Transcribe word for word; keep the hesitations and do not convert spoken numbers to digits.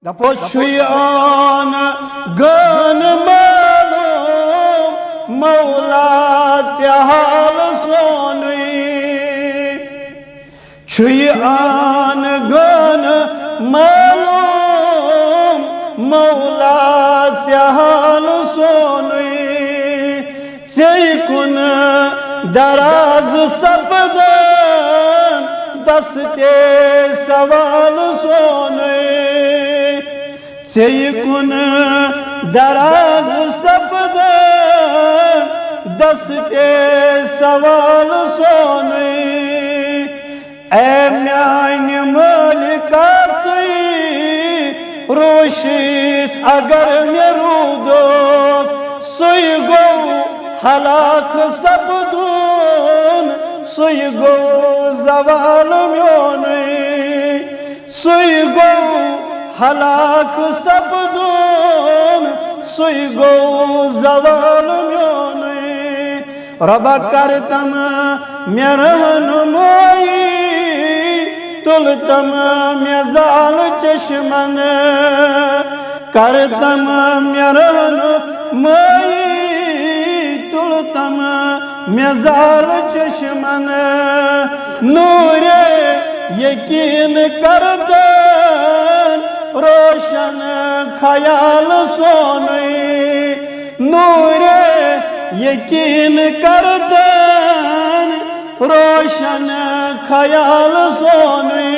دپوس چھُے آن گٲن معلوم مولا ژےٚ حال سونُے۔ چھُے آن گٲن معلوم مولا ژےٚ حال سونُے۔ ژے کُن دراز سپدان دستے سوال سونُے۔ ژے کُن دراز سپدان دستے سوال سونُے۔ اے میانہِ مٲلکا، ژٕے روشِتھ اگر مےٚ روٗدُتھ، سُے گوٚو ہلاک سپدُن، سُے گوٚو زوال میونُے۔ سُے گوٚو ہلاک سپدُن، سُے گوٚو زوال میونُے۔ رۄبا کر تم مےٚ رہنمٲیی، تُل تم مےٚ زال چشمن۔ کر تم مےٚ رہنمٲیی، تُل تم مےٚ زال چشمن۔ نورِ یقین کردن روشن خیال سونُے۔ نورِ یقین کردن روشن خیال سونُے۔